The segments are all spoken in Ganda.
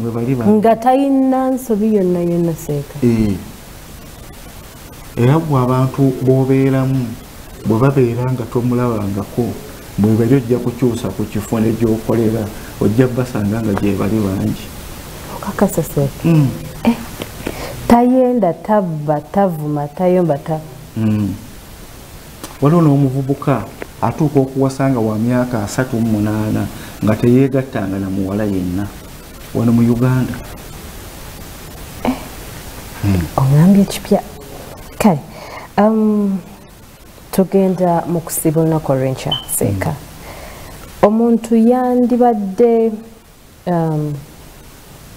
Mwebali ba nga tayina nsobi yonna yonna seeka. Era bwe abantu b'obeeramu bwe babeera nga tomulabangako bwebali ojja kukyusa ku kifo ne gy'okolera ojja basanga nga gye bali bangi. Okakasa seeka. Tayenda tabba tavuma tayomba ta. Waliwo n'omuvubuka atuuka okuwasa nga wa myaka 38 nga teyeegattanga na muwala yenna wano mu Uganda. Ongambye ekipya. Kale tugenda mu kusiiba olunaku olw'enkya seeka. Omuntu yandibadde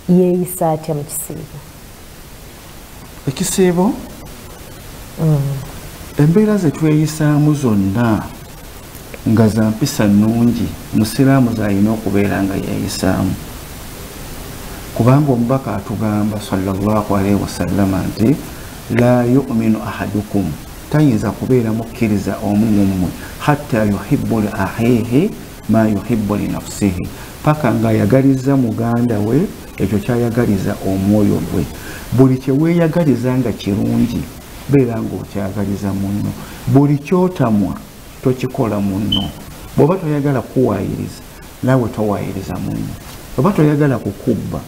yeeyisa atya mu kisiibo? Ekisiibo embeera ze tweyisaamu zonna nga za mpisa nnungi musiraamu z'alina okubeera nga yeeyisaamu, kubanga omubaka atugamba sallallahu alaihi wasallama nti la yu'minu ahadukum, tayinza kubeera mukkiriza omu mummwe hatta yuhibbu li akhihi ma yuhibbu li nafsihi, paka ng'ayagaliza muganda we ekyo kyayagaliza omwoyo gwe. Buli kye weeyagaliza nga kirungi beera ng'okyagaliza munno, buli kyotamwa tokikola munno. Bw'oba toyagala kuwaayiriza naawe towaayiriza munno, oba toyagala kukubba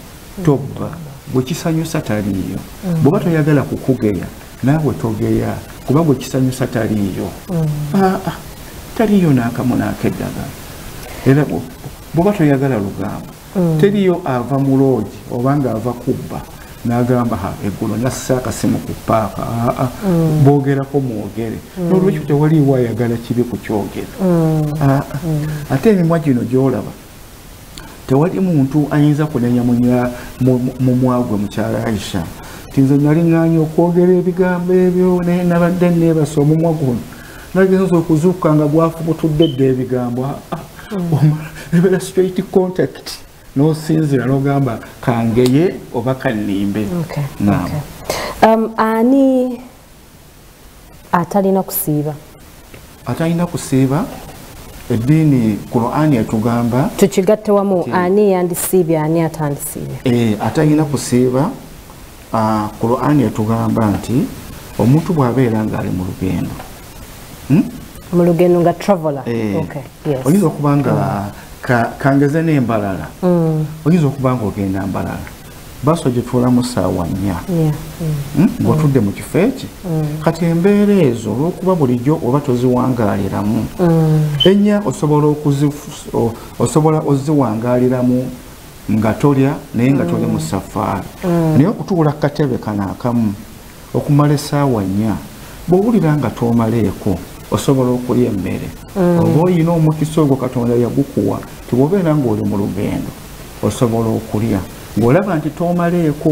tobba, gwe kisanyusa taliiyo. Bw'oba toyagala kukugeya naawe togeya, kuba gwe kisanyusa taliiyo. Taliiyo n'akamu n'akeddagala. Era bw'oba toyagala lugambo, teriyo ava mu loogi oba ng'ava kubba n'agamba ha eggulo nassa akasimu ku ppaaka. Boogerako mwogere. N'olwekyo tewaliiwo ayagala kibi kukyogera. Ate emimwa gino gy'olaba tewali muntu ayinza kunenya mumwa gwe mukyala Aisha nti nze nali ŋŋaanye okwogera ebigambo ebyo naye nabadde neebasa omumwa guno nagenza okuzuukuka nga gwafubutudde dda ebigambo. Ebeera straight contact n'osinziira n'ogamba kangeye oba kannimbe. Ani atalina kusiiba? Atalina kusiiba eddiini Qur'ani etugamba tukigatte wamu, ani yandisiibye ani atandisiibye? Atalina kusiiba, Qur'ani etugamba nti omuntu bw'abeera ng'ali mu lugendo, mu lugendo nga traveler, oyinza okuba nga kangeze n'embalala, oyinza okuba nga ogenda mbalala, baasi ogituulamu ssaawa 4 ng'otudde mu kifo eki. Kati embeera ezo olw'okuba bulijjo oba toziwangaaliramu, ennya osobola oziwangaaliramu nga tolya naye nga toli mu safaari, naye okutuula ku katebe kano akamu okumala essaawa 4 bw'owulira nga toomaleeko osobola okulya emmere, oba oyina omukisa ogwo Katonda yagukuwa ti bw'obeera ng'oli mu lugendo osobola okulya, ng'olaba nti toomaleeko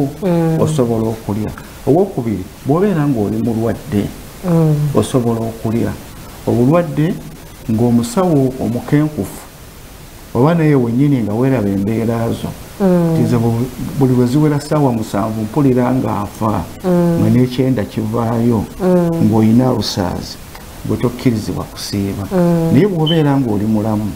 osobola okulya. Owokubiri, bw'obeera ng'oli mulwadde osobola okulya. Obulwadde ng'omusawo omukenkufu oba naye wennyini nga weeraba embeera zo, nti buli lwe ziwera ssaawa 7 mpulira ng'afa nga n'ekyenda kivaayo ng'olina lusaazi, gwe tokkirizibwa kusiiba. Naye bw'obeera ng'oli mulamu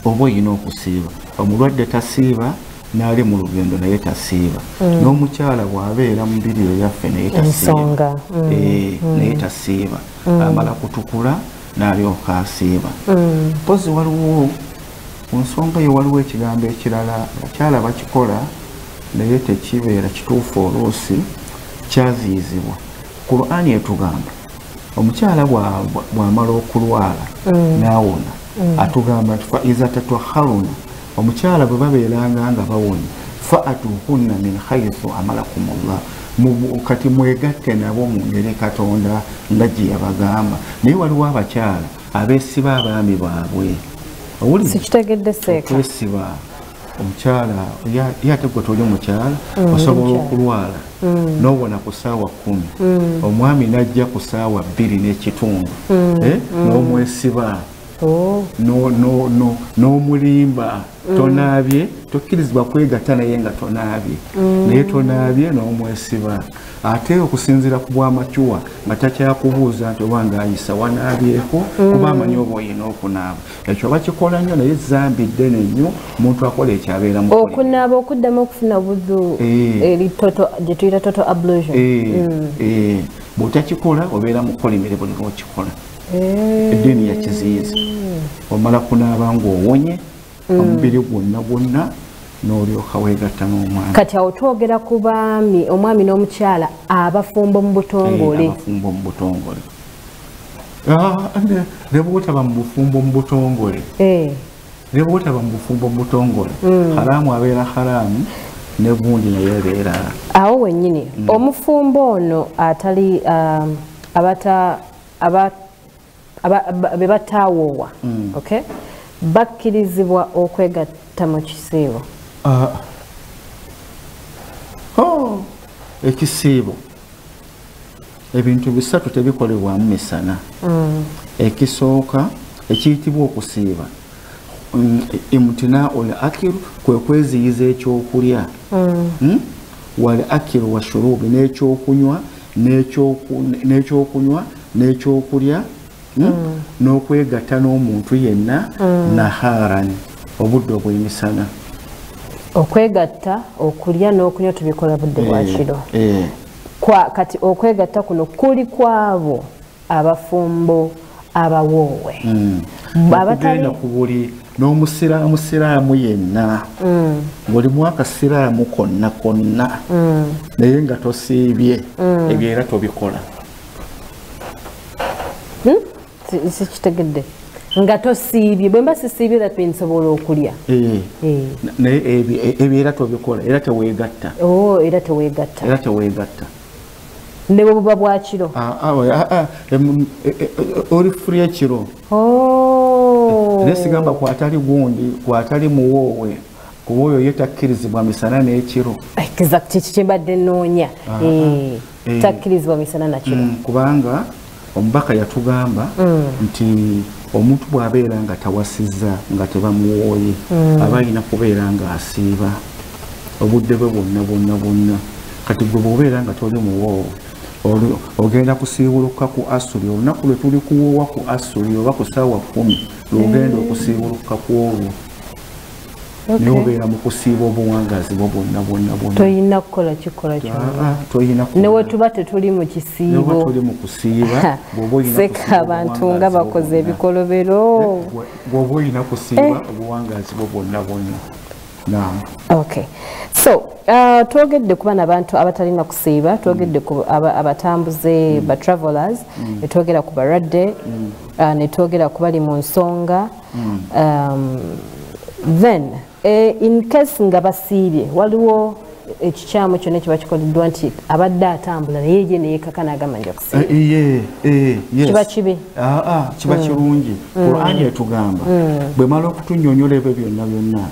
oba oyina okusiiba. Omulwadde tasiiba, n'ali mu lugendo naye tasiiba, n'omukyala bw'abeera mu biriyo yaffe naye tasiiba, naye tasiiba, amala kutukula n'alyoka asiiba. Mpozi waliwo ku nsonga eyo waliwo ekigambo ekirala abakyala bakikola naye tekibeera kituufu, oluusi kyaziyizibwa. Qur'ani etugamba omukyala bw'amala okulwala n'awona, atugamba nti fa iza tatwakharuna, omukyala bwe babeeranga nga bawonye, fa atuhunna min haythu amalakumullah, kati mwegatte nabo mu ngeri Katonda nga gye yabagamba. Naye waliwo abakyala abeesiba abaami baabwe. Sikitegedde seeka. Okwesiba omukyala ye ate gwe toli mukyala osobola okulwala n'owona ku ssaawa 10, omwami n'ajja ku ssaawa 2 n'ekitundu n'omwesiba. N'omulimba tonaabye, tokkirizibwa kwegatta naye nga tonaabye, naye tonaabye n'omwesiba. Ate okusinziira ku bwamacuwa nga takyakubuuza nti oba ng'ayisa wanaabyeko, kuba amanyi oba oyina okunaaba. Ekyo bakikola nnyo, naye zambi ddene nnyo omuntu akola ekyo abeera mu okunaaba okuddamu okufuna budhu eri toto gye tuyita total ablution. Bw'otakikola obeera mukolimire buli lw'okikola. Eddiini yakiziyiza. Omala kunaaba ng'owonye omubiri gwonna gwonna n'olyoka weegatta n'omwami. Kati awo twogera ku baami, omwami n'omukyala abafumbo mu butongole. Abafumbo mu butongole. Ne bw'otaba mu bufumbo mu butongole. Ne bw'otaba mu bufumbo mu butongole. Haramu abeera haramu, ne gundi naye abeera. Awo wennyini omufumbo ono atali be batawoowa, okay, bakkirizibwa okwegatta mu kisiibo? Ekisiibo ebintu bisatu tebikolebwamu misana. Ekisooka ekiyitibwa okusiiba, imtina ol akiru, kwe kweziyiza ekyokulya, wal akiru wa shurubi, n'ekyokunywa, n'ekyokunywa n'ekyokulya, n'okwegatta n'omuntu yenna, naharan, obudde obw'emisana. Okwegatta, okulya n'okunywa tubikola budde bwa kiro. Kati okwegatta kuno kuli kwabo abafumbo abawoowe. Abatagenda ku buli n'omusiraamu yenna, ng'olimu akasiraamu konna konna, naye nga tosiibye, ebyo era tobikola. Sikitegedde. Nga tosiibye, bwe mba sisiibye that means nsobola okulya. Naye ebyo era tobikola, era teweegatta. Era teweegatta. Era teweegatta. Ne bwe buba bwa kiro. Oli free ekiro. Naye sigamba kwatali gundi, kwatali muwoowe, kuba oyo ye takkirizibwa misana n'ekiro. Exactly, kye mbadde nnoonya. Takkirizibwa misana na kiro. Kubanga omubaka yatugamba nti omuntu bw'abeera nga tawasizza, nga tebamuwooye, aba alina kubeera ng'asiiba obudde bwe bwonna bwonna bwonna. Kati gwe bw'obeera nga toli muwoowe, ogenda kusiibuluka ku asuli, olunaku lwe tuli kuwoowa ku asuli oba ku ssaawa 10 lw'ogenda okusiibuluka ku olwo. Naye obeera mu kusiiba obuwangaazi bwo bwonna bwonna bwonna. Toyina kukola kikola kyonna. Toyina Ne we tuba tetuli mu kisiibo. Ne we tuli mu kusiiba, bw'oba oyina Seka abantu nga bakoze ebikolobero. Bw'oba oyina kusiiba obuwangaazi bwo bwonna bwonna. Naam. Okay. So, twogedde ku bano abantu abatalina kusiiba, twogedde ku abatambuze, ba travelers, ne twogera ku balwadde, ne twogera ku bali mu nsonga. Then, in case nga basiibye, waliwo ekikyamu kyonna ekiba kikoleddwa nti abadde atambula naye ye ne yeekaka n'agamba nja kusiiba. Kiba kibi? Kiba kirungi. Qur'ani etugamba bwemala okutunnyonnyola ebyo byonna byonna,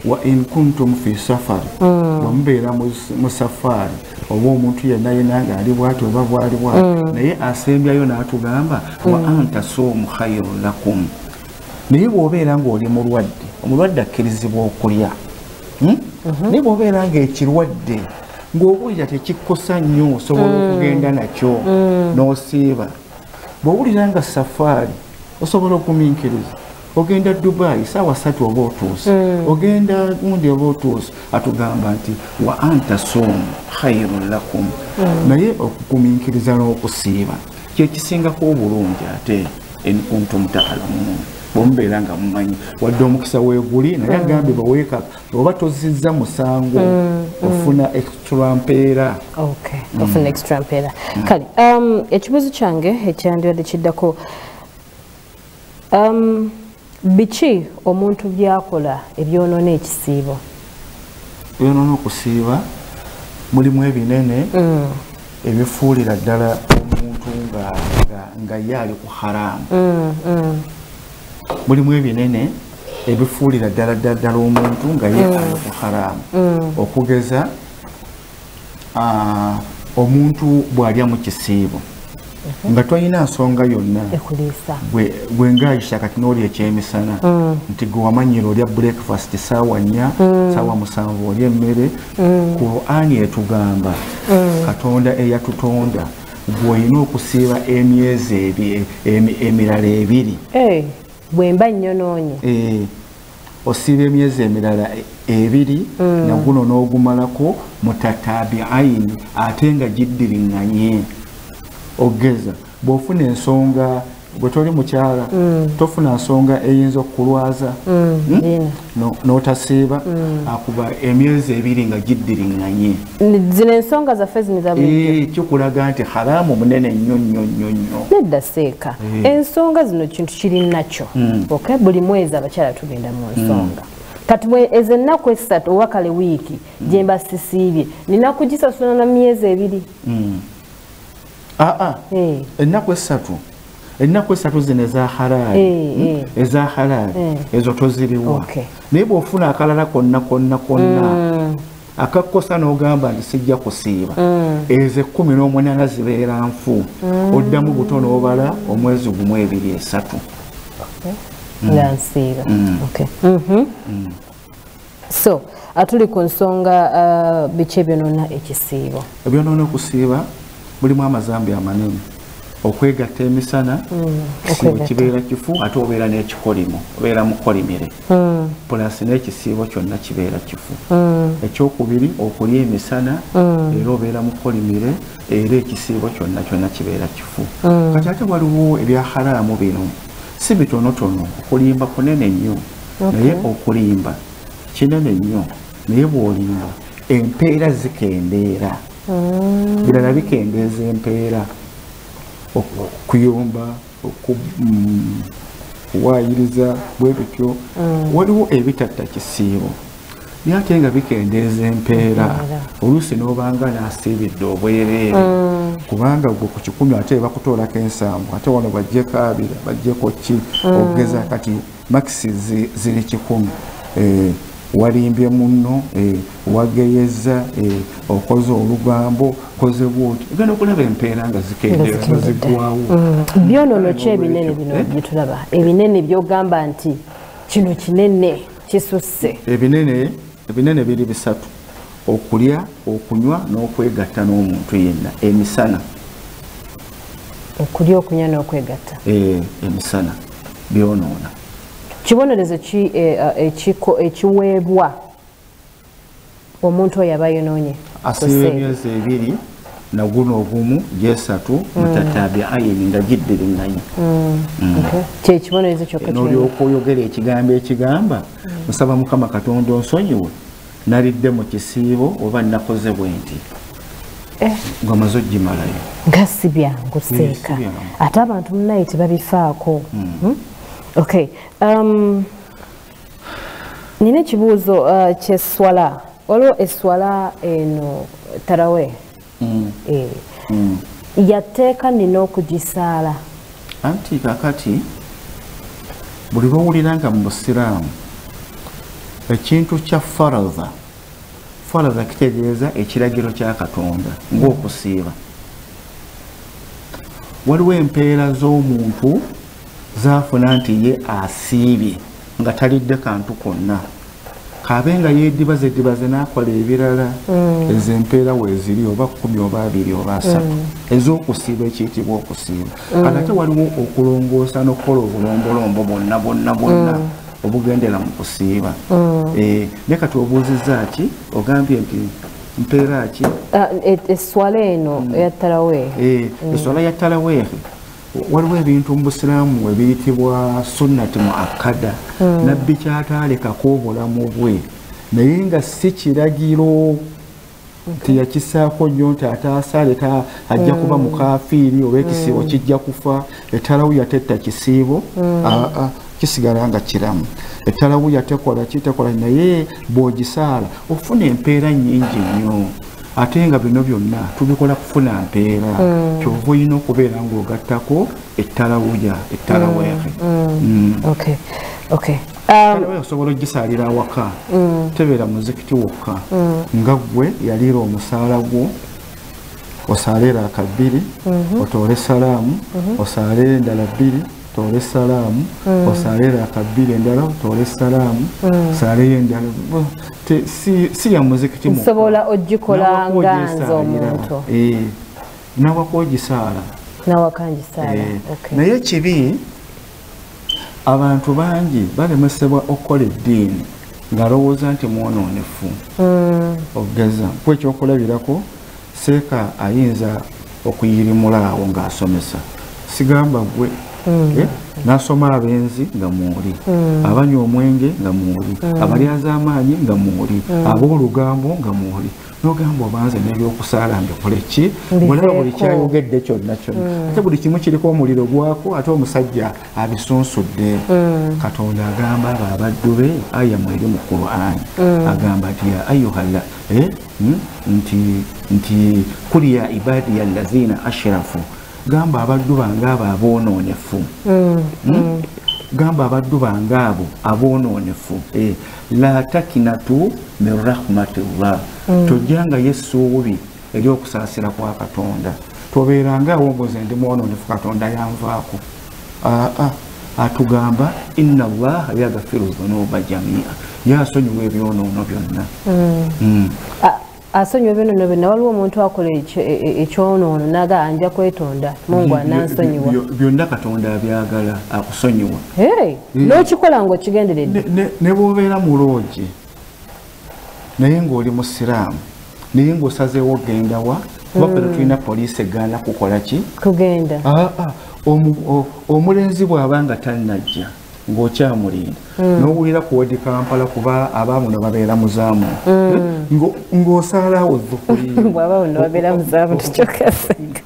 wa in kuntum fi safari, bwe mubeera mu safaari, oba omuntu yenna yenna ng'ali bw'ati oba bw'ali bw'ati, naye asembyayo n'atugamba wa anta suumu khayrun lakum. Naye bw'obeera ng'oli mulwadde, omulwadde akkirizibwa okulya. Naye bw'obeera ng'ekirwadde ng'owulira tekikkosa nnyo, osobola okugenda nakyo n'osiiba. Bw'owulira nga safaari osobola okuminkiriza, ogenda Dubai ssaawa 3 oba otuuse, ogenda gundi oba otuuse, atugamba nti wa anta suumu khayrun lakum. Naye okukuminkiriza n'okusiiba kye kisingako obulungi ate in kuntum ta'lamun. Bw'omubeera nga mumanyi wadde omukisa weeguli, naye agambye baweeka oba tozizza musango, ofuna extra mpeera. Okay, ofuna extra mpeera. Kale, ekibuuzo kyange ekyandibadde kiddako, biki omuntu by'akola ebyonoona ekisiibo? Ebyonoona okusiiba mulimu ebinene ebifuulira ddala omuntu nga ye ali ku haramu. Mulimu ebinene ebifuulira ddala ddala ddala omuntu nga ye ali ku haramu. Okugeza omuntu bw'alya mu kisiibo, Nga tolina nsonga yonna gwe ng'Aisha kati n'olya ekyemisana nti gwe wamanyira olya breakfast saawa 4 saawa 7 olya emmere. Qur'ani etugamba Katonda eyatutonda gw'olina okusiiba emyezi emirala 2. Bwe mba nnyonoonye osiiba emyezi emirala 2 naguno n'ogumalako mutatabi'aini ate nga giddiriŋŋanye. Ogeza bw'ofuna ensonga bwe toli mukyala tofuna nsonga eyinza okukulwaza n'otasiiba akuba emyezi 2 nga giddiriŋŋanye. Zino ensonga zaffe zino za bulijjo kikulaga nti haramu munene nnyo nnyo nnyo nnyo. Nedda seeka ensonga zino kintu kiri nakyo. Okay, buli mwezi abakyala tugenda mu nsonga. Kati ezo ennaku 3 oba kale wiiki gye mba sisiibye nina kugisasula na myezi 2. Ennaku 3 ennaku 3 zino eza halaali eza halaali ezo toziriwa. Naye bw'ofuna akalala konna konna konna akakosa n'ogamba nti sijja kusiiba ezo 18 zibeera nfu. Oddamu buto n'obala omwezi gumu 2 3 nga nsiiba. So atuli ku nsonga biki ebyonoona ekisiibo? Ebyonoona okusiiba mulimu amazambi amanene. Okwegatta emisana ekisiibo kibeera kifu ate obeera n'ekikolimo obeera mukolimire pulasi n'ekisiibo kyonna kibeera kifu. Ekyokubiri okulya emisana era obeera mukolimire era ekisiibo kyonna kyonna kibeera kifu. Kati ate waliwo ebya haraamu bino si bitonotono. Okulimba kunene nnyo naye okulimba kinene nnyo naye bw'olimba empeera zikendeera. Birala bikendeeza empeera. Okuyomba, okuwaayiriza bwe bityo. Waliwo ebitatta kisiibo naye ate nga bikendeeza empeera. Oluusi n'obanga n'asiibidde obwereere kubanga gwe ku 100 ate bakutoolako 70 ate wano baggyeko 20 baggyeko ki okugeza kati makisi ziri 100. Walimbye munno, wageyeza, okoze olugambo, okoze bwoti. Ogenda okulaba empeera nga zikendeera nga ziggwawo. Byonoono ki ebinene bino bye tulaba? Ebinene by'ogamba nti kino kinene kisusse. Ebinene biri 3. Okulya, okunywa n'okwegatta n'omuntu yenna emisana. Okulya, okunywa n'okwegatta. Emisana byonoona. Kibonerezo ki ekiweebwa omuntu oyo aba yonoonye? Asiiba emyezi 2 naguno ogumu 3 mutatabi'aini nga giddiriŋŋanye. Kyekibonerezo kyokka n'olyoka oyogera ekigambo ekigamba nsaba Mukama Katonda onsonyiwe nalidde mu kisiibo oba nakoze bwe nti ng'omaze ogimalayo. Nga si byangu seeka ate abantu munnaye tebabifaako. Okay. Nina ekibuuzo ky'esswala. Waliwo esswala eno tarawe. Yateeka nina okugisaala. Anti kakati buli lw'owulira nga mu Busiraamu ekintu kya faradha. Faradha kitegeeza ekiragiro kya Katonda ng'okusiiba. Waliwo empeera z'omuntu zaafuna nti ye asiibye nga talidde kantu konna kabe nga yeedibaze dibaze n'akola ebirala ezo empeera weeziri oba 10 oba 20 oba 30 ez'okusiiba ekiyitibwa okusiiba. Kati ate waliwo okulongoosa n'okukola obulombolombo bwonna bwonna bwonna obugendera mu kusiiba. Naye kati obuuzizza ki? Ogambye nti mpeera ki? Esswala eno eya taraweehi. Esswala ya taraweehi waliwo ebintu mu Busiraamu ebiyitibwa sunnati muakkada. Nabbi kyataalekako obulamu bwe naye nga si kiragiro nti yakisaako nnyo nti ataasaale ajja kuba mukafiiri oba ekisiibo kijja kufa. Etalawiya tetta kisiibo kisigala nga kiramu. Etalawiya tekola ki tekola naye bw'ogisaala ofuna empeera nnyingi nnyo. Ate nga bino byonna tubikola kufuna mpeera. Kyova olina okubeera ng'ogattako ettalawuya ettalaweehe. Ettalaweehe osobola ogisaalira awaka tebeera muzikiti wokka nga ggwe yaliira omusaala gwo Osaale raaka 2, otoole salaamu, osaale endala 2, toole salaamu, osaale raaka 2 endala, otoole salaamu, osaale endala. Si ya muzikiti mwokka. Nsobola ogikola nga nze omuntu. Nawaka ogisaala. Nawaka ngisaala. Naye kibi abantu bangi balemesebwa okukola eddiini ng'alowooza nti mwonoonefu. Okugeza kwekyokulabirako, seeka ayinza okuyirimula awo ng'asomesa. Sigamba gwe n'asoma abenzi nga mwoli, abanywa omwenge nga mwoli, abalyazaamaanyi nga mwoli, ab'olugambo nga mwoli. N'ogamba obanze n'ebyokusaala mbikole ki? Mulaba buli kyayogedde kyonna kyonna. Ate buli kimu kiriko omuliro gwako, ate omusajja abisunsudde. Katonda agamba abo abaddu be, aya mweri mu Qur'an. Agamba nti ya ayyuhalla nti kul ya ibadiya allazina ashrafu. Gamba abaddu bange abo aboonoonefu. Gamba abaddu bange abo aboonoonefu. La takinatu min rahmatillah. Tojjangayo essuubi ery'okusaasira kwa Katonda. Tobeeranga awo ng'oze ndi mwonoonefu Katonda yanvaako. Atugamba inna Allaha yaghfiru dhunuba jamia. Yasonyiwa ebyonoono byonna. Asonyiwa ebyonoono byonna. Waliwo omuntu akola ekyonoono n'agamba nja kwetonda, Mungu anansonyiwa. Byonna Katonda abyagala akusonyiwa. N'okikola ng'okigenderedde. Ne bw'obeera mu loogi naye ng'oli musiraamu, naye ng'osazeewo ogenda wa, kuba ffe tulina poliisi egaana kukola ki? Kugenda. Omulenzi bw'aba nga tannajja ng'okyamulinda, n'owulira ku wodi Kampala kuba abaamuno babeera muzaamu, ng'osaalawo dhuhuriyo. Bw'aba babeera muzaamu tukyokaseka.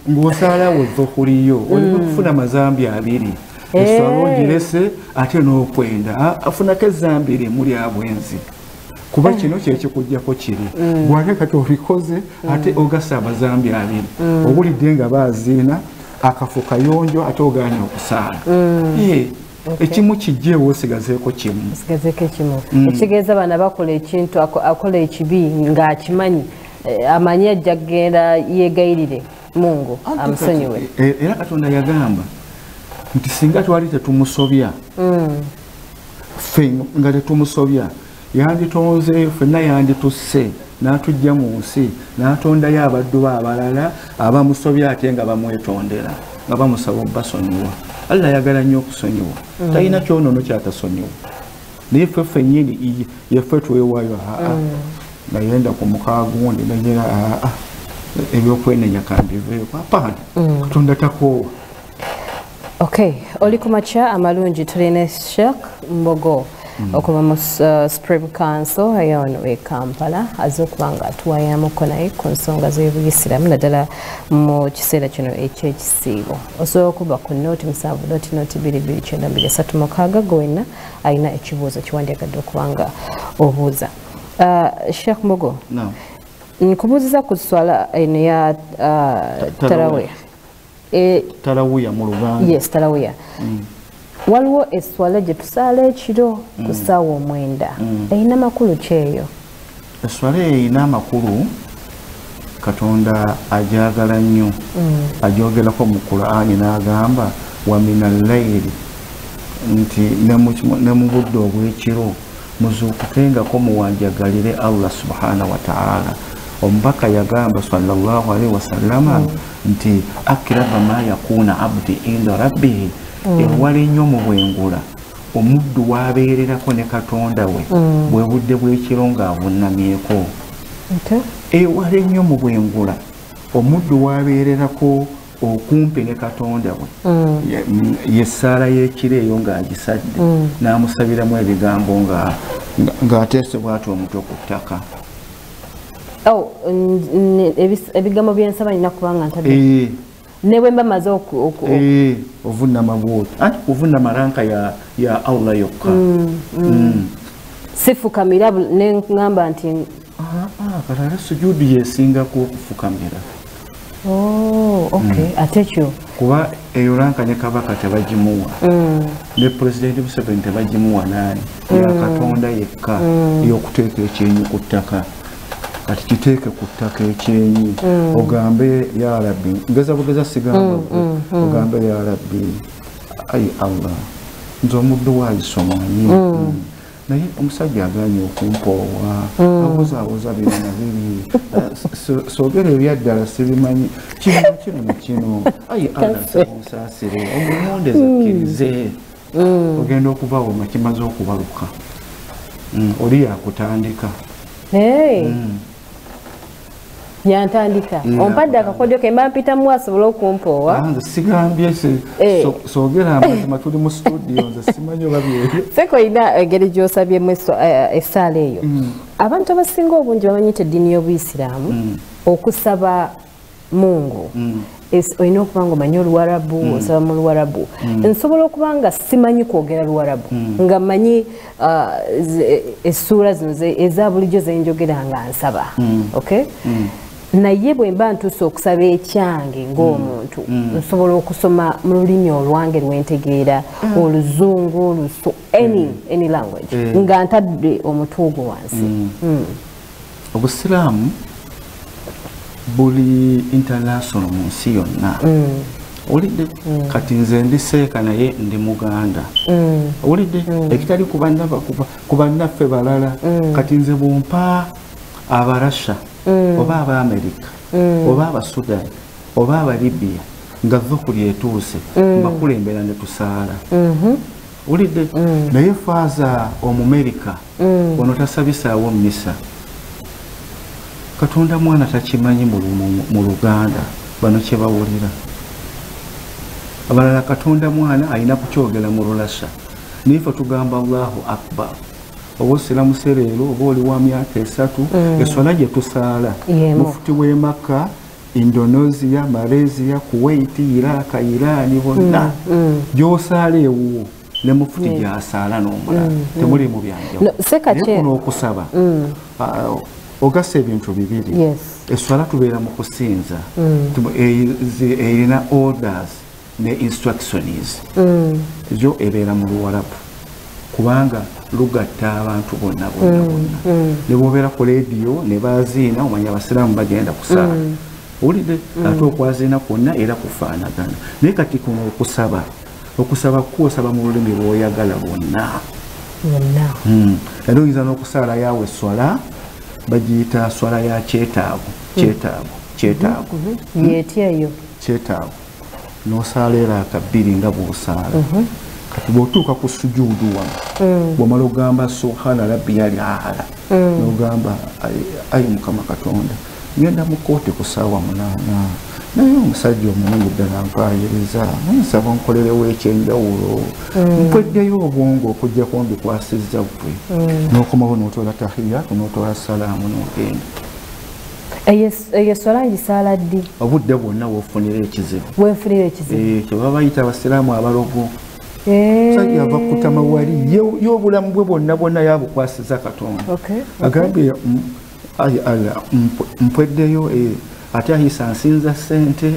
Ng'osaalawo dhuhuriyo, olina okufuna mazambi abiri. Eswala ogirese ate n'okwenda. Afunako ezambi limu lya bwenzi. Kuba kino kyekikujjako kiri. Bw'ate kati obikoze ate ogasa amazambi abiri. Owulidde nga baaziina akafo kayonjo ate ogaanye okusaala. Ekimu kijjeewo osigazeeko kimu. Osigazeeko ekimu. Ekitegeeza bano bakola ekintu, akola ekibi ng'akimanyi, amanyi ajja kugenda yeegayirire Mungu amusonyiwe. Era Katonda yagamba nti singa twali tetumusobya, ffe nga tetumusobya, yanditonze ffenna yanditusse n'atujja mu nsi n'atondayo abaddu be abalala abamusobya ate nga bamwetondera nga bamusaba obbasonyiwa. Allah ayagala nnyo okusonyiwa, talina kyonoono kyatasonyiwa. Naye ffe ffennyini yeffe twewaayo, nayenda ku mukaagundi nanyera ebyokwenenya kambiveeko. Hapana, Katonda takoowa. Okay, oli ku makya amalungi tulina Sheikh Mbogo okuva mu Supreme Council eyo e Kampala, azze okuba nga atuwayamuko naye ku nsonga z'obuyisiraamu naddala mu kiseera kino eky'ekisiibo. Osobola okuba ku 07 0 2 2 9 3 6 gwe wenna alina ekibuuzo kiwandyagadde okuba nga obuuza. Sheikh Mbogo, nkubuuziza ku swala eno ya tarawih. Tarawih mu Luganda. Yes, tarawih. Waliwo eswala gye tusaala ekiro ku ssaawa 9. Erina makulu ki eyo? Eswala eyo erina amakulu. Katonda agyagala nnyo. Agyogerako mu Qur'ani n'agamba wa minal layli, nti ne mu budde obw'ekiro muzuukukengako muwanjagalire Allah subhanahu wa ta'ala. Omubaka yagamba sallallahu alaihi wasallama nti akraba ma yakuna abdi inda rabbihi, ewala ennyo mu bwengula omuddu w'abeererako ne Katonda we bwe budde bw'ekiro ng'avunnamyeko. Ewala ennyo mu bwengula omuddu w'abeererako okumpi ne Katonda we yessaala y'ekiro eyo ng'agisadde, n'amusabiramu ebigambo ng'ateese bw'ati omutwe ku ttaka. Ebigambo byensaba nina kuba nga ntadde. Ne bwe mba maze ovunnama bw'oti. Anti kuvunnama ranka ya Allah yokka. Sifukamira ne ŋŋamba nti kalala sujudu yesingako okufukamira. Okay. Ate kyo kuba eyo ranka ne kabaka tebagimuwa, ne Pulezidenti Museveni tebagimuwa, naani ya Katonda yekka ey'okuteeka ekyenyi ku ttaka. Kati kiteeke ku ttaka ekyenyi, ogambe ya Rabbi, ngeza bugeza sigamba, ogambe ya Rabbi, ayi Allah, nze omuddu waayisa omanyi, naye omusajja aganye okumpoowa, abuzaabuza bino na biri, soogera ebyaddala sibimanyi, kino kino na kino, ayi Allah nsaba onsaasire, omulondeze akkirize. Ogenda okuvawo nga kimaze okubaluka, oli yakutandika. Yantandika ompadde akakodyo ke mba mpitamu asobole okumpoowa. Nze sigambye, soogera amazima, tuli mu studio, nze simanyi oba byebyo. Seko olina engeri gy'osabyemu essaala eyo. Abantu abasinga obungi bamanyi nti eddiini y'Obuyisiraamu okusaba Mungu olina okuba nga omanyi Oluwarabu, osaba mu Luwarabu. Nsobola okuba nga simanyi kwogera Luwarabu, nga mmanyi essuula zino eza bulijjo zenjogera nga nsaba, okay? Naye bwe mba ntuuse okusaba ekyange ng'omuntu, nsobola okusoma mu lulimi olwange lwentegeera, Oluzungu, Olusu, any language, nga ntadde omutwe ogwo wansi. Obusiraamu buli international mu nsi yonna. Owulidde? Kati nze ndi seeka naye ndi Muganda. Owulidde? Ekitali ku bannaffe balala. Kati nze bwompa Abarasha oba Abaamerika oba Abasudan oba Abalibiya nga vukuli etuuse, mbakulembera ne tusaala. Owulidde? Naye faaza Omumerika ono tasabisaawo mmisa. Katonda mwana takimanyi mu Luganda, bano kye bawulira. Abalala Katonda mwana alina kukyogera mu Lulasha. Naye ffe tugamba Allahu Akbar. Oba osiramuse leero oba oli wa myaka 3, eswala gye tusaala. Mufuti w'e Makka, Indonesia, Malaysia, Kuwait, Iraq, Iran bonna gy'osaala ewuwo ne mufuti gy'asaala n'omulala. Temuliimu byanjawulo. Naye kuno okusaba ogasa ebintu bibiri. Eswala tubeera mu kusinza, erina orders ne instructions. Zo ebeera mu Luwarabu kubanga lugatta abantu bonna bonna bonna. Ne bw'obeera ku leediyo ne baziina, omanya Abasiraamu bagenda kusaala. Owulidde? Ate okwaziina kwonna era kufaanagana. Naye kati kuno okusaba, okusaba kwosaba mu lulimi lw'oyagala lwonna. Era oyinza n'okusaala yaawe eswala, bagiyita swala ya kyetaago, kyetaago, kyetaago. Yetya eyo? Kyetaago. N'osaala era akabbiri nga bw'osaala. Kati bw'otuuka ku sujuudu wano, bw'omala ogamba subhana rabbiyal a'la, n'ogamba ayi Mukama Katonda, ngenda mu kkooti ku ssaawa 8, naye omusajja omulungi ddala mpaayiriza, nsaba nkolerewo ekyenjawulo, mpweddeyo obwongo okuggyako mbikwasizza ggwe. N'okomawo n'otoola tahiyatu, n'otoola salaamu n'ogenda. Eyo swala ngisaala ddi? Obudde bwonna w'ofunira ekizibu. Wenfunira ekizibu. Kyebaba bayita Abasiraamu abalogo. Omusajja ava kutama wali, ye obulamu bwe bwonna bwonna yabukwasiza Katonda. Agambye ayi Allah, mpweddeyo, ate ayisa nsinza ssente,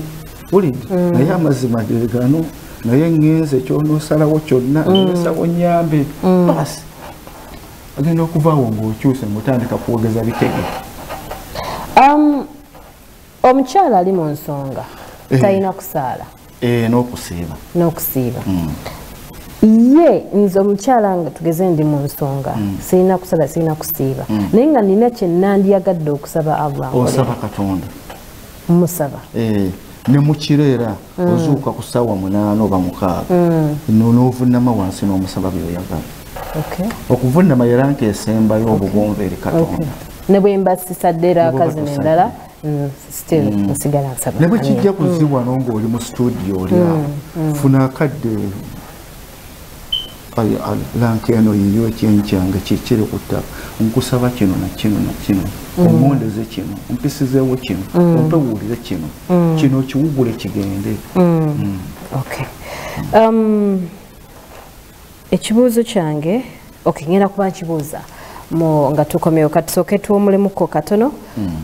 owulidde? Naye amazima ge gano, naye ŋŋenze ky'onoosalawo kyonna, nsaba onnyambe. Baasi agenda okuvaawo ng'okyuse ng'otandika kwogeza bitege. Omukyala ali mu nsonga talina kusaala. N'okusiiba. N'okusiiba. Ye nze omukyala nga tugeze ndi mu nsonga, sirina kusala, sirina kusiiba, naye nga nina kye nandyagadde okusaba Allah. Osaba Katonda. Musaba. Ne mu kiro era ozuuka ku ssaawa 8 oba 6, n'ovunnama wansi n'omusaba by'oyagala. Okuvunnama era nkeesembayo obugonvu eri Katonda. Ne bwe mba sisadde era akazi n'endala, still nsigala nsaba. Ne bwe kijja kuzibwa ng'oli mu studio oli awo, funa akadde, lanka eno yiyo ekyenyi kyange kikiri ku ttaka, nkusaba kino na kino na kino, omwondeze kino, ompisizeewo kino, ompewulire kino, kino kiwugule kigende. Ekibuuzo kyange, ngenda kuba nkibuuza nga tukomyewo, katusooke tuwumulemuko katono,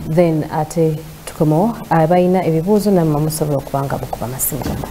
then ate tukomewo abalina ebibuuzo nammwe musobola okuba nga mukuba amasimu gammwe.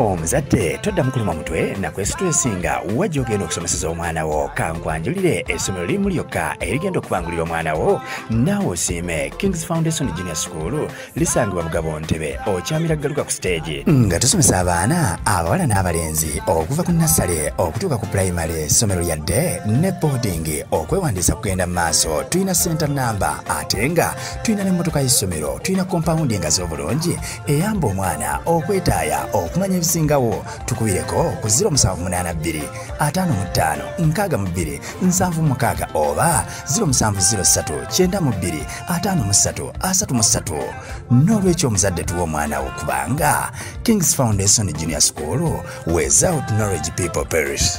Omuzadde toddamu kuluma mutwe nakwesitwesinga wajja ogenda okusomeseza omwana wo. Kankwanjulire essomero limu lyokka erigenda okubangulira omwana wo naawe osiime. Kings Foundation Junior School lisangibwa Bugabo Ntebe, okyamira galuka ku stage nga tusomesa abaana abawala n'abalenzi okuva ku nursery okutuuka ku primary. Essomero lyadde ne boarding. Okwewandiisa kugenda mu maaso. Tulina center number ate nga tulina n'emmotoka y'essomero. Tulina compound engazi obulungi eyamba omwana okwetaaya okumanya ebisingawo. Tukubireko ku 0782 55 62 76 oba 0703 92 53 33. N'olwekyo omuzadde tuwa omwana wo kubanga Kings Foundation Junior School, without knowledge people perish.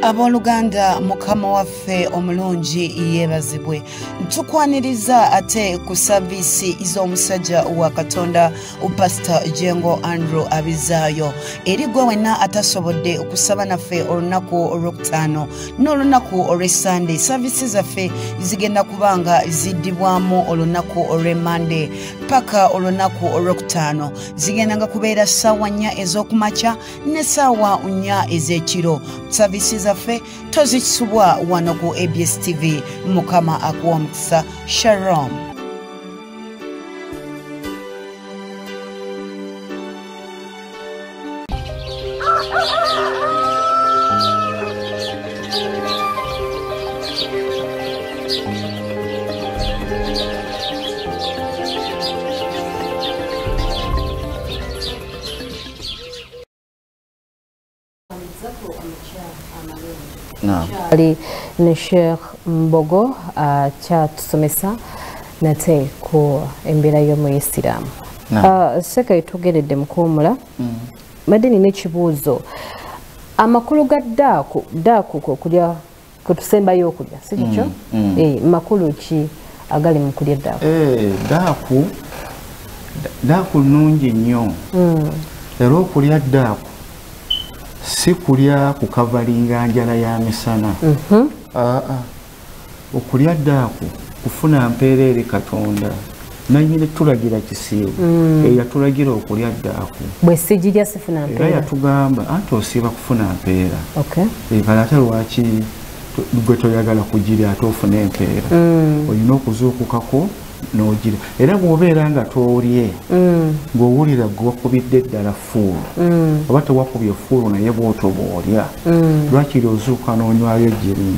Abooluganda, Mukama waffe omulungi yeebazibwe. Tukwaniriza ate ku saviisi z'omusajja wa Katonda Pastor Jengo Andrew Abizaayo. Eri gwe wenna atasobodde okusaba naffe olunaku olwokutaano n'olunaku olw'Essande, saviisi zaffe zigenda kubanga ziddibwamu olunaku olw'Emmande paka olunaku olwokutaano. Zigendanga kubeera ssaawa 4 ez'okumakya ne ssaawa 4 ez'ekiro. Saviisi zaffe tozisubwa wano ku ABS TV. Mukama akuwa omukisa. Shalom. Ali ne Sheikh Mbogo akyatusomesa nate ku embeera y'omuyisiraamu. Seka etugeredde mu kuwummula. Mbadde nina ekibuuzo. Amakulu ga ddaaku, ddaaku kwe kulya kwe tusembayo okulya, si kikyo? Makulu ki agali mu kulya ddaaku? Ddaaku nnungi nnyo. Era okulya ddaaku si kulya kukavalinga njala ya misana. Okulya ddaaku kufuna mpeera eri Katonda. Nannyini tulagira kisiibo. Eyatulagira okulya ddaaku. Bwe sijirya sifuna mpeera. Era yatugamba anti osiiba kufuna mpeera. Kale ate lwaki gwe toyagala kugirya ate ofune empeera? Olina okuzuukukako n'ogirya. Era bw'obeera nga toolye, ng'owulira gwe wakubidde ddala ffuulu, oba tewakubye ffuulu naye bw'otyo bw'olya, lwakiri ozuuka n'onywayo giri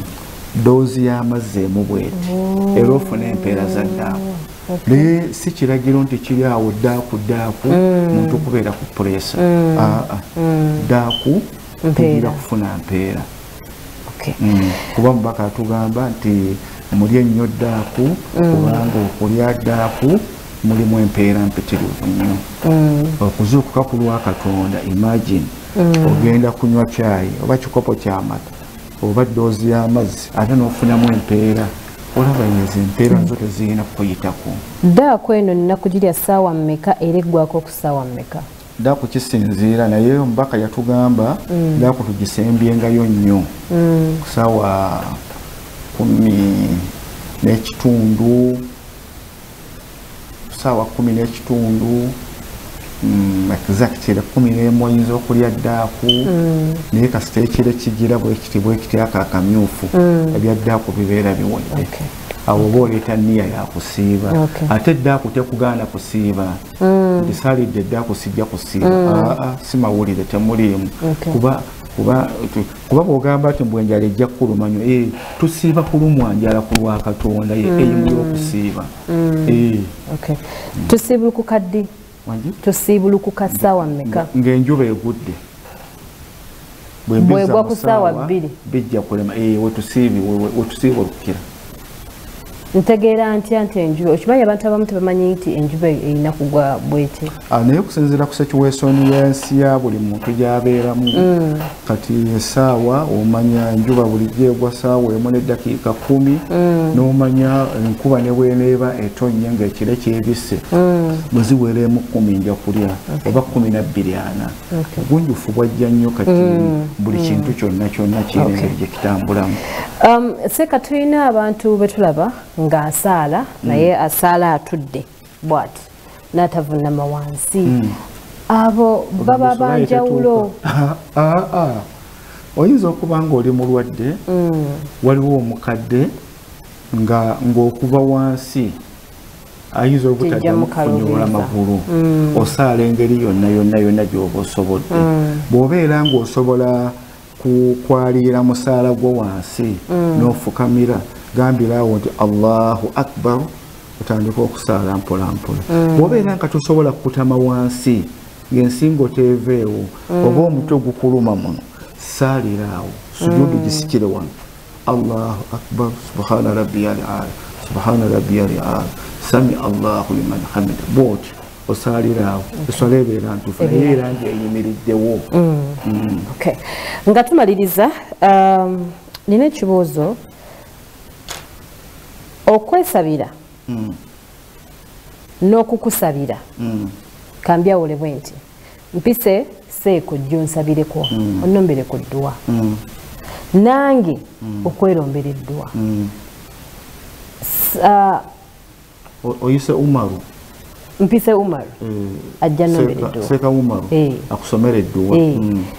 doozi y'amazzi emu bw'eti, era ofune empeera za ddaaku. Naye si kiragiro nti kiri awo ddaaku ddaaku muntu kubeera ku puleesa. Ddaaku tugira kufuna mpeera. Kuba mubaka atugamba nti mulye nnyo ddaaku kubanga okulya ddaaku mulimu empeera mpitirivu nnyo. Okuzuukuka ku lwa Katonda, imagine ogenda kunywa caayi oba kikopo ky'amata oba ddoozi y'amazzi ate n'ofunamu empeera. Olaba ezo empeera nazo tezirina kukuyitako. Ddaaku eno nina kugirya ssaawa mmeka era eggwako ku ssaawa mmeka? Ddaaku kisinziira, naye omubaka yatugamba ddaaku tugisembyengayo nnyo ku ssaawa 10:15, ssaawa 10:15, exactly 11 oyinza okulya ddaaku, naye kasita ekiro kigira bwekiti bwekiti ako akamyufu ebya ddaaku bibeera biwedde. Awo oba oleeta nniya yakusiiba. Ate ddaaku tekugaana kusiiba. Nti saalidde ddaaku sijja kusiiba. Si mawulire temuliimu. Kuba bw'ogamba nti mbwe enjala ejja kukuluma nnyo, tusiiba kulumwa njala ku lwa Katonda, ye eyimu y'okusiiba. Tusiibulukuka ddi? Tusiibulukuka ssaawa mmeka? Ng'enjuba egudde. Bw'egwa ku ssaawa 2. Bijja kulema. Wetusiibulukira. Ntegeera ntya nti enjuba, okimanyi abantu abamu tebamanyi nti enjuba erina kugwa bwete. Naye okusinziira ku situation y'ensi ya buli muntu gy'abeeramu, kati essaawa omanya enjuba bulijjo egwa ssaawa 1:10, n'omanya enkuba ne bw'eneeba etonnya ng'ekire kyebisse, bwe ziwera 10 nja kulya oba 12:40. Obugunjufu bwajja nnyo kati buli kintu kyonna kyonna kirina engeri gye kitambulamu. Seeka, tulina abantu be tulaba ng'asaala naye asaala atudde bw'ati n'atavunama wansi. Abo baba banjawulo. Oyinza okuba ng'oli mulwadde, waliwo omukadde ng'okuva wansi ayinza obutaddamu kunyoola magulu, osaala engeri yonna yonna yonna gy'oba osobodde. Bw'obeera ng'osobola kukwalira musaala gwo wansi n'ofukamira, gambira awo nti Allahu Akbar, otandika okusaala mpola mpola. Bw'obeera nga tosobola kukutama wansi ng'ensingo teeveewo oba omutwe gukuluma muno, saalira awo, sujudu gisikire wano, Allahu Akbar, subhana rabbiyal aala, subhana rabbiyal aala, sami Allahu liman hamida, bw'otyo osaalira awo, eswala ebeera ntuufu naye era ng'eyimiriddewo. Nga tumaliriza, nina ekibuuzo. Okwesabira n'okukusabira, kambyawule bwe nti mpise seeko jjo nsabireko, onnombere ku dduwa, nange okwerombera edduwa. Oyise Umaru, mpise Umaru ajja nnombera edduwa, Seeka Umaru akusomera edduwa,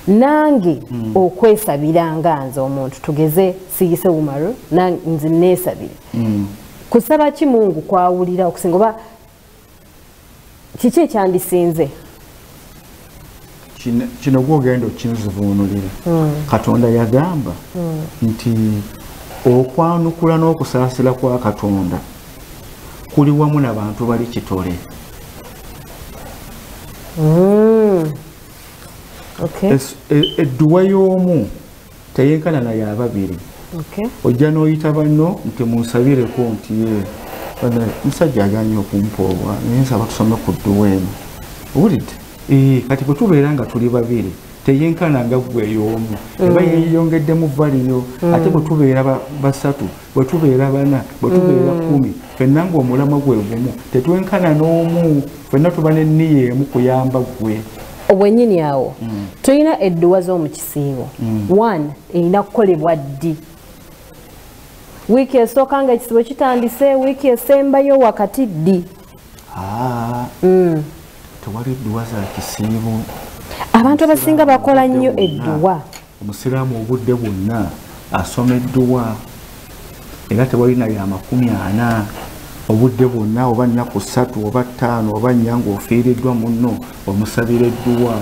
nange okwesabira nga nze omuntu, tugeze siyise Umaru, nze neesabire. Kusaba ki Mungu kwawulira okusinga, oba kiki ekyandisinze? Kino gw'ogenda okinzivuunulira. Katonda yagamba nti okwanukula n'okusaasira kwa Katonda kuli wamu n'abantu bali kitole. Edduwa y'omu teyenkana na ya babiri. Ojja n'oyita banno nti munsabireko nti ye musajja aganye okumpa obwa, naye nsaba tusome ku dduwa eno. Owulidde? Kati bwe tubeera nga tuli babiri teyenkana nga ggwe ey'omu, eba yeeyongeddemu valiyo. Ate bwe tubeera basatu, bwe tubeera bana, bwe tubeera 10, ffenna ng'omulamwa gwe gumu, tetwenkana n'omu, ffenna tuba n'enniya emu kuyamba ggwe. Obwennyini awo tulina edduwa z'omu kisiibo. One, erina kukolebwa ddi? Wiiki esooka nga ekisiibo kitandise, wiiki esembayo wakati ddi? Tewali dduwa za kisiibo. Abantu abasinga bakola nnyo edduwa. Omusiraamu obudde bwonna asoma edduwa, era tewali nayo 40 obudde bwonna, oba 3 oba 5 oba 4 ng'ofiiriddwa munno, omusabira edduwa,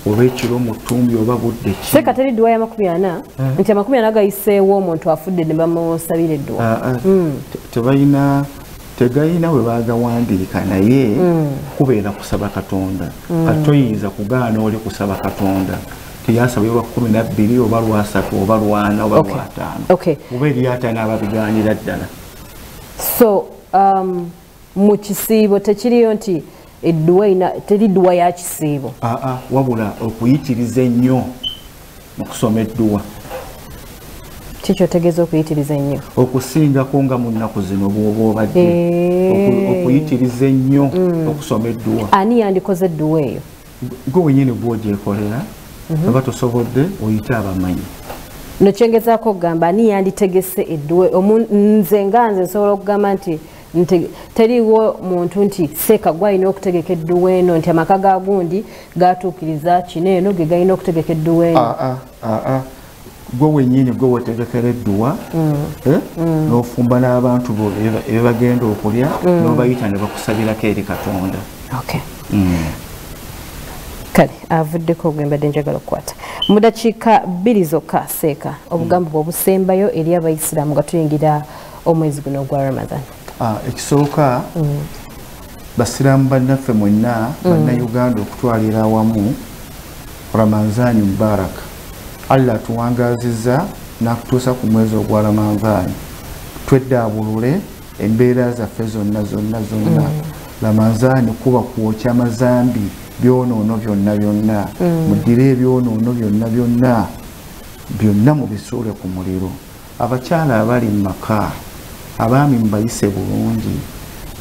oba ekiro mu ttumbi oba budde ki. Seeka, teri dduwa ya 40 nti 40 gayiseewo omuntu afudde ne bamusabira edduwa. Tebalina, tegayina we baagawandiika, naye kubeera kusaba Katonda. Kati toyinza kugaana oli kusaba Katonda teyasabye lwa 12 oba lwa 3 oba lwa 4 oba lwa 5, oba eri 5 ababigaanira ddala. So mu kisiibo tekiriyo nti edduwa teri dduwa ya kisiibo? Wabula okuyitiriza ennyo mu kusoma edduwa. Kiki otegeeza okuyitiriza ennyo? Okusingako nga mu nnaku zino bw'oba obadde okuyitiriza ennyo okusoma edduwa. Ani yandikoze edduwa eyo? Gwe wenyini gw'ogyekolera, oba tosobodde oyite abamanyi. Nokyengezaako okugamba ani yanditegese edduwa? Nze nga nze nsobola okugamba nti teriiwo muntu nti Seeka gwalina okutegeka edduwa eno, nti amaka ga gundi gatuukiriza kino eno ge galina okutegeka edduwa eno. Gwe wenyini gwe wetegekera edduwa, n'ofumba n'abantu bo ebibagenda okulya, n'obayita ne bakusabirako eri Katonda. Kale avuddeko gwe mbadde njagala okukwata mu dakiika 2 zokka. Seeka, obugambo bwe obusembayo eri abayisiraamu nga tuyingira omwezi guno ogwa Ramadan. Ekisooka, basiraamu bannaffe mwenna, bannayuganda okutwalira awamu, Ramadhani Mubarak. Allah atuwangaazizza n'akutuusa ku mwezi ogwa Ramadhani. Tweddaabulule Embeera zaffe zonna zonna zonna. Ramanzaani kuba kwokya mazambi byonoono byonna byonna. Muddire ebyonoono byonna byonna byonna mubisuule ku muliro. Abakyala abali mu maka, abaami mubayise bulungi.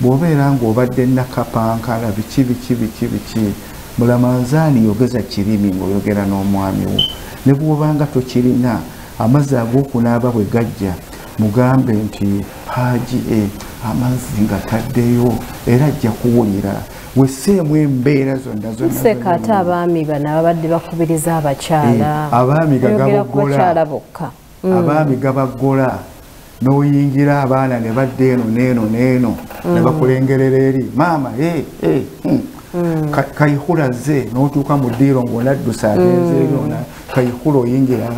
Bw'obeera ng'obadde nakapankala biki biki biki biki, mu Ramanzaani yogeza kirimi ng'oyogera n'omwami wo. Ne bw'obanga tokirina, amazzi ag'okunaaba bwe gajja, mugambe nti Haji amazzi nga taddeyo, era ajja kuwulira. Weseemu embeera zonna zonna. Nseka ate abaami bano ababadde bakubiriza abakyala. Abaami gagabagola bokka. Abaami gabagola n'oyingira abaana ne badda eno n'eno n'eno ne bakulengerera eri maama Kayihura ze n'otuuka mu ddiiro ng'onaddusa agenze eri Kayihura oyingira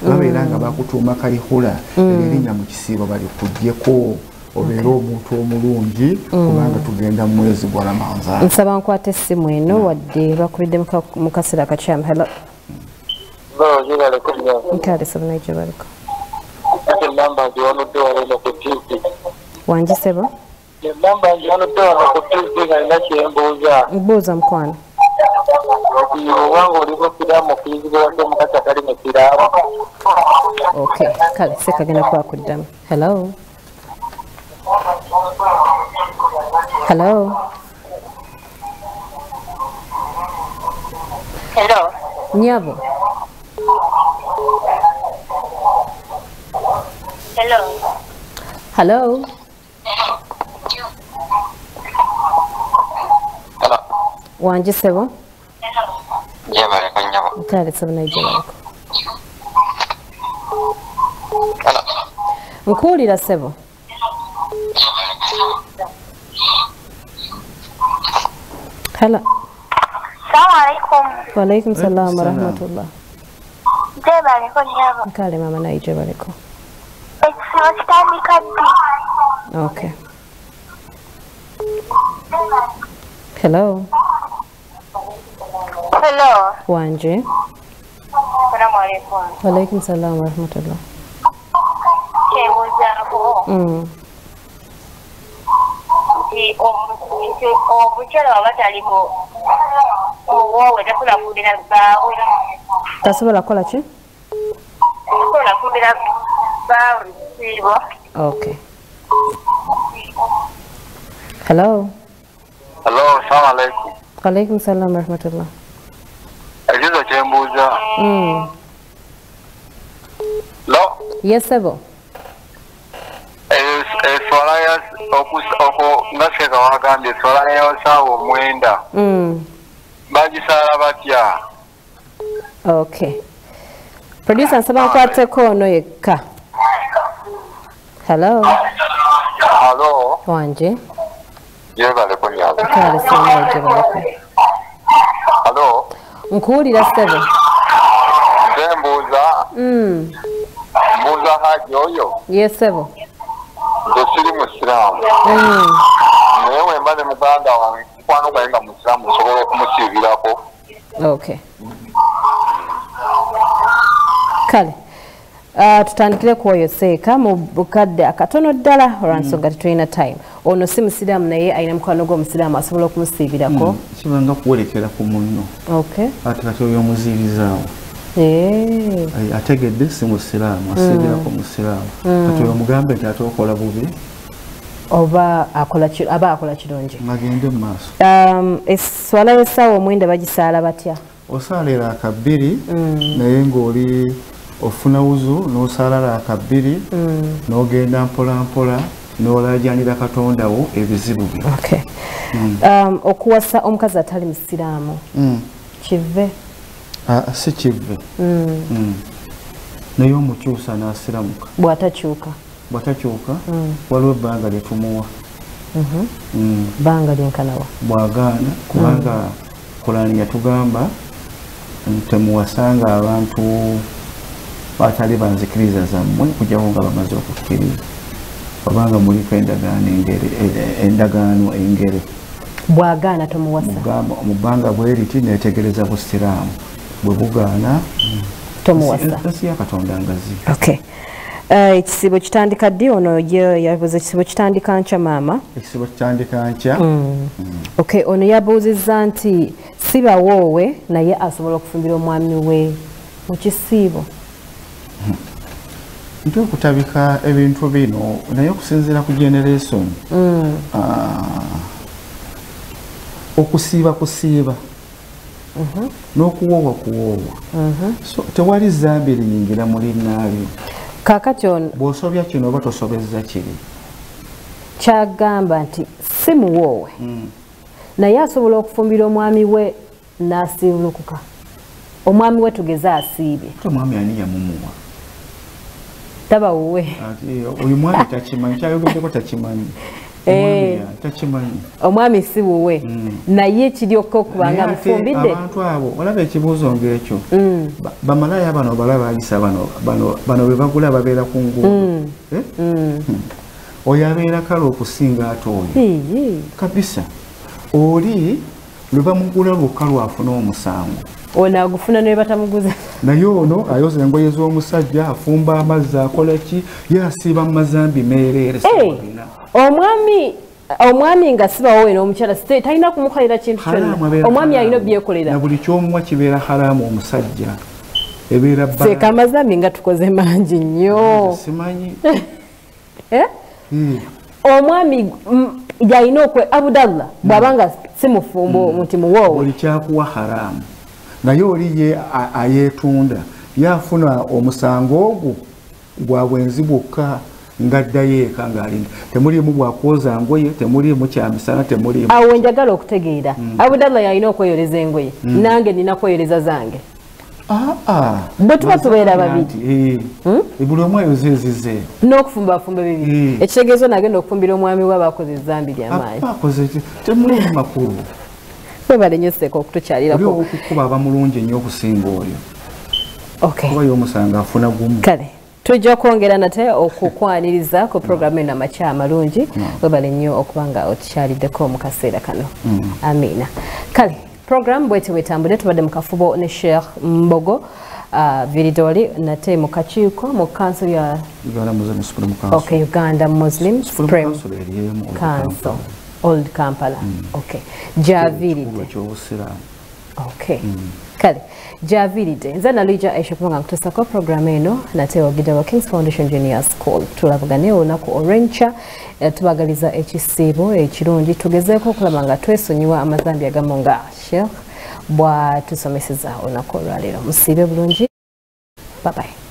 babeera nga bakutuuma Kayihura erinnya mu kisiibo balikuggyeko obeere omuntu omulungi kubanga tugenda mu mwezi gwa Ramanzaani. Nsaba nkwate essimu eno wadde bakubidde mu kaseera akakyamu. Hello. Wangi ssebo? Namba ngiwanudde wano ku TV nga nina kye mbuuza. Mbuuza mukwano. Obanga oli musiraamu okkirizibwa wasa omukazi atali musiraamu. Okay, kale sekagenda kuba kuddamu. Hello. Hello. Hello. Nyabo. Hello. Hello. Hello. Wangi ssebo? Njebaleko nnyabo. Kale ssebo naye gyebaleko. Hello. Nkuwulira ssebo. Hello. Assalamu alaikum. Wa alaikum salam wa rahmatullah. Njebaleko nnyabo. Kale mama naye gyebaleko. Ekisibo kitandika ddi? Okay. Hello. Hello. Wanje. Assalamu alaikum. Wa alaikum salam wa rahmatullah. Kyembuuzaako. Nti omukyala waba tali muwoowe tasobola kufumbira bbaawe. Tasobola kukola ki? Tasobola kufumbira bbaawe kisiibo. Okay. Hello. Hello, assalamu alaikum. Wa alaikum salam wa rahmatullah. Ekibuuzo kye mbuuza. Hello? Yes, ssebo. Eswala ya nga Sheikh wagambye eswala y'essaawa 9. Bagisaala batya? Okay. Producer nsaba nkwateko ono yekka. Hello. Hello. Wanje. Njebaleko nnyabo. Kale ssebo gyebaleko. Hello. Nkuwulira ssebo. Nze mbuuza. Mbuuza Haji oyo. Yes ssebo. Nze siri musiraamu. Naye bwe mba ne muganda wange mukwano gwange nga musiraamu nsobola okumusiibirako. Okay. Kale. Tutandikire ku oyo seeka mu bukadde akatono ddala olw'ensonga tetulina time. Ono si musiraamu naye alina mukwano gw'omusiraamu asobola okumusiibirako. Kibanga kuwerekera ku munno. Okay. Ate kati oyo omuziirizaawo. Ategedde si musiraamu, asiibirako musiraamu. Kati oyo omugambe nti ate okola bubi. Oba akola kirungi. Agende mu maaso. Eswala y'essaawa 9 bagisaala batya? Osaala eraaka 2 naye ng'oli ofuna wuzu n'osaala raaka 2 n'ogenda mpola mpola n'olaajanira Katonda wo ebizibu byo. Okay. Okuwasa omukazi atali musiraamu kive? Si kive. Naye omukyusa n'asiramuka. Bw'atakyuka? Bw'atakyuka waliwo ebbanga lye tumuwa. Bbanga lyenkanawa? Bw'agaana kubanga Kulaani yatugamba temuwasanga abantu batali banzikiriza zammwe kujjako nga bamaze okukkiriza obanga muliko endagaano engere. Bw'agaana tomuwasa? Mu bbanga bwe riti neetegereza busiraamu bwe bugaana tomuwasa. Ensi ya Katonda ngazi. Okay. Ekisibo kitandika ddi? Ono yabuuza ekisibo kitandika nkya maama. Ekisibo kitandika nkya. Okay, ono yabuuzizza nti si bawoowe naye asobola okufumbira omwami we mu kisiibo. Nti okutabika ebintu bino naye okusinziira ku generation, okusiiba kusiiba, n'okuwoowa kuwoowa, so tewali zambi liyingira mu linnaalyo. Kaakati ono bw'osobya kino oba tosobezza kiri. Kyagamba nti si muwoowe naye asobola okufumbira omwami we n'asiibulukuka. Omwami we tugeze asiibye. Omwami ani yamumuwa? Taba wuwe. Oyo mwami takimanyi, kyayogeddeko takimanyi. Takimanyi. Omwami si wuwe naye kiryoka okubanga amufumbidde. Abantu abo olaba ekibuuzo ng'ekyo, bamalaaya bano balaba ayisa bano be bagula babeera ku nguudo. Oyo abeera kale okusinga ate oyo kabisa. Oli lwe bamugula lwokka lwafuna omusango. Ono agufuna ne batamuguza. Naye ono ayoza engoye z'omusajja, afumba amazzi, akola ki, ye asiiba mu mazambi meereere. Omwami nga si bawowe n'omukyala talina kumukolera kintu kyonna. Omwami alina obyekolera. Na buli ky'omuwa kibeera haraamu omusajja. Ebeera bbala. Seeka amazambi nga tukoze mangi nnyo. Simanyi. Omwami yalina okwe Abudallah bw'abanga si mufumbo nti muwoowe. Buli kyakuwa haraamu. Naye oli ye ayeetunda yafuna omusango ogwo gwa bwenzi bwokka ng'addayo eka ng'alinda. Temuliimu bwakwoza ngoye, temuliimu kyamisana, temuliimu. Awo njagala okutegeera. Abudallah yalina okweyoleza engoye, nange nina kweyoleza zange. Bwe tuba tubeera babiri. Buli omu ayoza ezize. N'okufumbafumba bibiri. Ekitegeezo nagenda okufumbira omwami we abakoze ezambi ly'amaanyi. Abakoze temuliimu makulu. Webale nnyo Seeka okutukyalirako. Oli ow'okukuba aba mulungi nnyo okusinga oyo. Okay. Kuba y'omusanga afuna gumu. Kale tujja kwongera nate okukwaniriza ku programu eno Amakya Amalungi. Webale nnyo okuba nga otukyaliddeko mu kaseera kano. Amiina. Kale programu bweti bwetambudde, tubadde mu kafubo ne Sheikh Mbogo Viridoli nate mu kakiiko mu council ya Uganda Muslim Supreme Council. Okay, Uganda Muslim Supreme Council. Old Kampala. Okay. Javiridde. Okay. Kale javiridde. Nze Nalija Aisha kubanga nkutuusako programu eno nate wagidde wa Kings Foundation Junior School. Tulabagane olunaku olw'enkya, tubagaliza ekisiibo ekirungi, tugezeeko okulaba nga twesonyiwa amazambi agamu nga Sheikh bw'atusomeseza olunaku olwaleero. Musiibe bulungi. Bye bye.